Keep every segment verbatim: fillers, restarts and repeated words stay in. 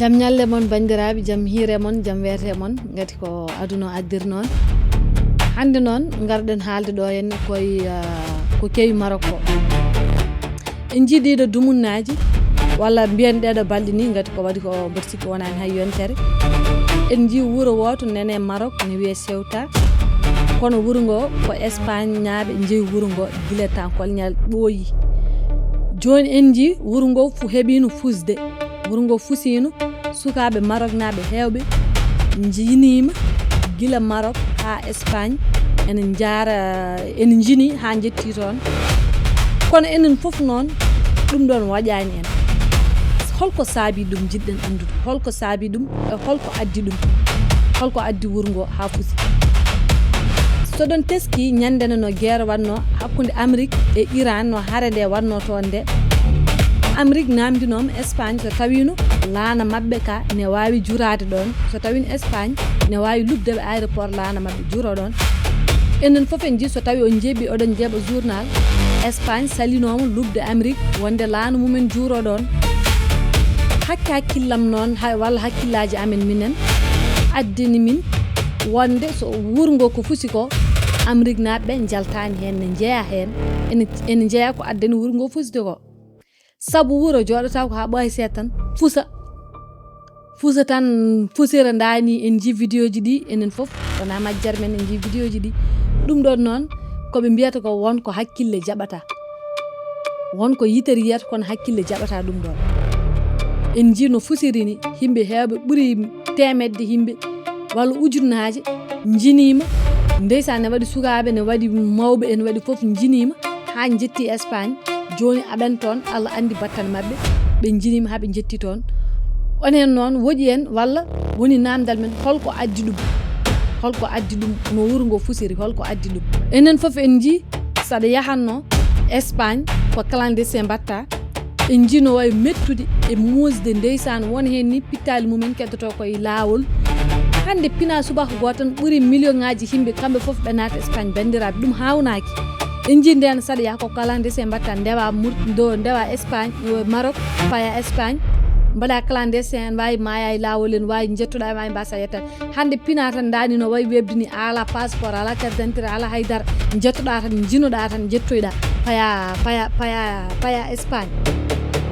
Jam ñalle mon, banndiraaɓe, jam hiire mon, jam weete mon, ngati ko aduna addir noon. Hannde noon, ngarɗen haalde ɗo henne koye, ah, ko kewi Maroc ko. En njii ɗiɗo dumunnaaji, walla mbiyen ɗeɗo balɗe ni, ngati ko waɗi ko mboɗo sikki wonani hay yontere. En njii wuro wooto nene Maroc, ne wiyee Ceuta. Kono wuro ngo ko Espagne ñaaɓe njeyi wuro ngo gila tan kolñal ɓooyi. Jooni en njii wuro ngo fu heɓino fusde. Wuro ngo fusiino, sukaaɓe Maroknaaɓe heewɓe njiniima gila Marok haa Espagne, ene njaara, ene njini haa njetti toon. Kono enen fof noon, ɗum ɗoon waƴaani en. Holko saabi ɗum, njiɗɗen anndude? Holko saabi ɗum? E holko addi ɗum? Holko addi wuro ngo haa fusi? So ɗon teski ñande nde no guerre waɗno hakkunde Amérique e Iran, no hare nde waɗno toon nde, Amérique namndinooma Espagne so tawiino laana maɓɓe ka ne waawi juraade ɗoon, so tawiino Espagne ne waawi luɓde ɓe aéroport laana maɓɓe juro ɗoon. Enen fof en njii so tawi on njeeɓi, oɗon njeeɓa journal, Espagne salinooma luɓde Amérique wonde laana mumen juuro ɗoon. Hakke hakkillam noon, ha-, walla hakkillaaji amen minen, addani min wonde so wuro ngo ko fusi ko, Amérique naaɓe ɓe njaltaani heen, ne njeya heen, ene, ene njeya ko addani wuro ngo fusde ko. Sabu wuro jooɗata ko haa ɓooya seeɗa tan, fusa. Fusa tan, fusira ndaani, en njii vidéo ji ɗi, enen fof, wonaa majjere men, en njii vidéo ji ɗi. Ɗum ɗoon noon, ko ɓe mbiyata ko won ko hakkille jaɓata. Won ko yitere yiyata, kono hakkille jaɓata ɗum ɗoon. En njii no fusiri ni, yimɓe heewɓe ɓuri teemedde yimɓe, walla ujunnaaje, njiniima. Ndeysaan, ne waɗi sukaaɓe, ne waɗi mawɓe, ene waɗi fof njiniima. Haa njetti Espagne, jooni aɓen toon, Allah anndi battal maɓɓe, ɓe njiniima haa ɓe njetti toon. Onon noon, woƴi en, walla woni naamndal men, holko addi ɗum? Holko addi ɗum? No wuro ngo fusiri, holko addi ɗum? Enen fof en njii, saɗa yahatno Espagne, ko clandestin mbaɗta, en njii no wayi mettude e muusde, ndeysaan, won heen ni pittaali mumen keddoto koye laawol. Hannde pina subaka gooto tan ɓuri million ŋaaji yimɓe, kamɓe fof ɓe naata Espagne, banndiraaɓe, ɗum haawnaaki. En njii ndeen saɗa yaha ko clandestin mbaɗta, ndewa Mur-, ndo, ndewa Espagne, eh, Maroc, paya Espagne, mbaɗa clandestin, en waawi maaya e laawol, en waawi njettoɗa, en waawi mbasa yettan. Hannde pina tan ndaani no wayi webde ni, a ala passeport, ala carte d'identité, ala haydara, njettoɗa tan, njinoɗa tan, njettoyɗa, paya, paya, paya, paya Espagne.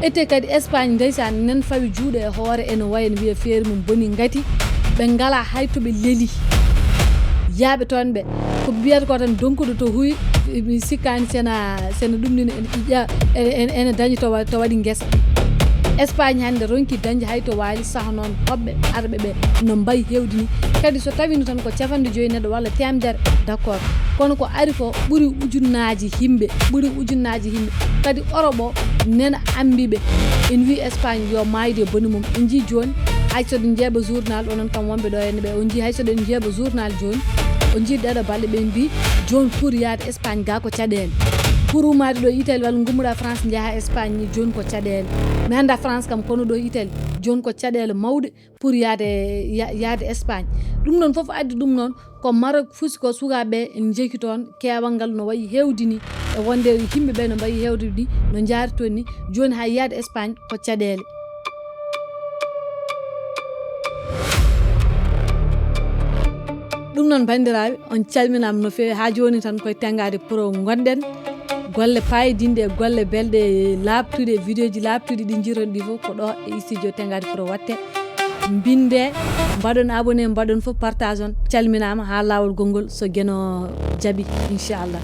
Ete kadi Espagne, ndeysaan, nen fawi juuɗe e hoore, ene wayi, ene wiya feere mum boni ngati, ɓe ngala hay to ɓe leli. Yaaɓe toon ɓe, ko mbiyata ko tan donkuɗo to huyi, mi sikkaani sena, sena ɗum ni ene ƴiƴƴa, ene, ene, ene dañi to wa-, to waɗi ngesa. Espagne hannde ronki dañde hay to waali, saha noon hoɓɓe arɓe ɓe no mbayi heewde ni. Kadi so tawiino tan ko capanɗe joyi neɗɗo walla teemedere, d'accord. Kono ko ari ko ɓuri ujunnaaji yimɓe, ɓuri ujunnaaji yimɓe. Kadi Europe o nena ambi ɓe. En wi Espagne yo maayde boni mum. En njii jooni hay so ɗen njeeɓa journal, onon kam wonɓe ɗo henne ɓe, on njii hay so ɗen njeeɓa journal jooni, on njii ɗeɗo balɗe ɓe mbi jooni pour yaade Espagne ga ko caɗeele. Pour ummaade ɗo Italie walla ngummuɗa France njaha Espagne ni jooni ko caɗeele. Mi annda France kam kono ɗo Italie jooni ko caɗeele mawɗe pour yaade, ya-, yaade Espagne. Ɗum noon fof addi ɗum noon ko Maroc fusi ko sukaaɓe en njeki toon keewal ngal no wayi heewde ni e wonde yimɓe ɓe no mbayi heewde ni no njaari toon ni jooni hay yaade Espagne ko caɗeele. Ɗum noon banndiraaɓe, on calminaama no feewi. Haa jooni tan koye Tengaade Pro ngonɗen. Golle paayodinɗe e golle belɗe laaɓtuɗe, vidéo ji laaɓtuɗi ɗi njiiron ɗi fof ko ɗo e studio Tengaade Pro watte. Mbinde, mbaɗon abonné, mbaɗon fof partage on. Calminaama haa laawol gonngol so Geno jaɓi, inchallah.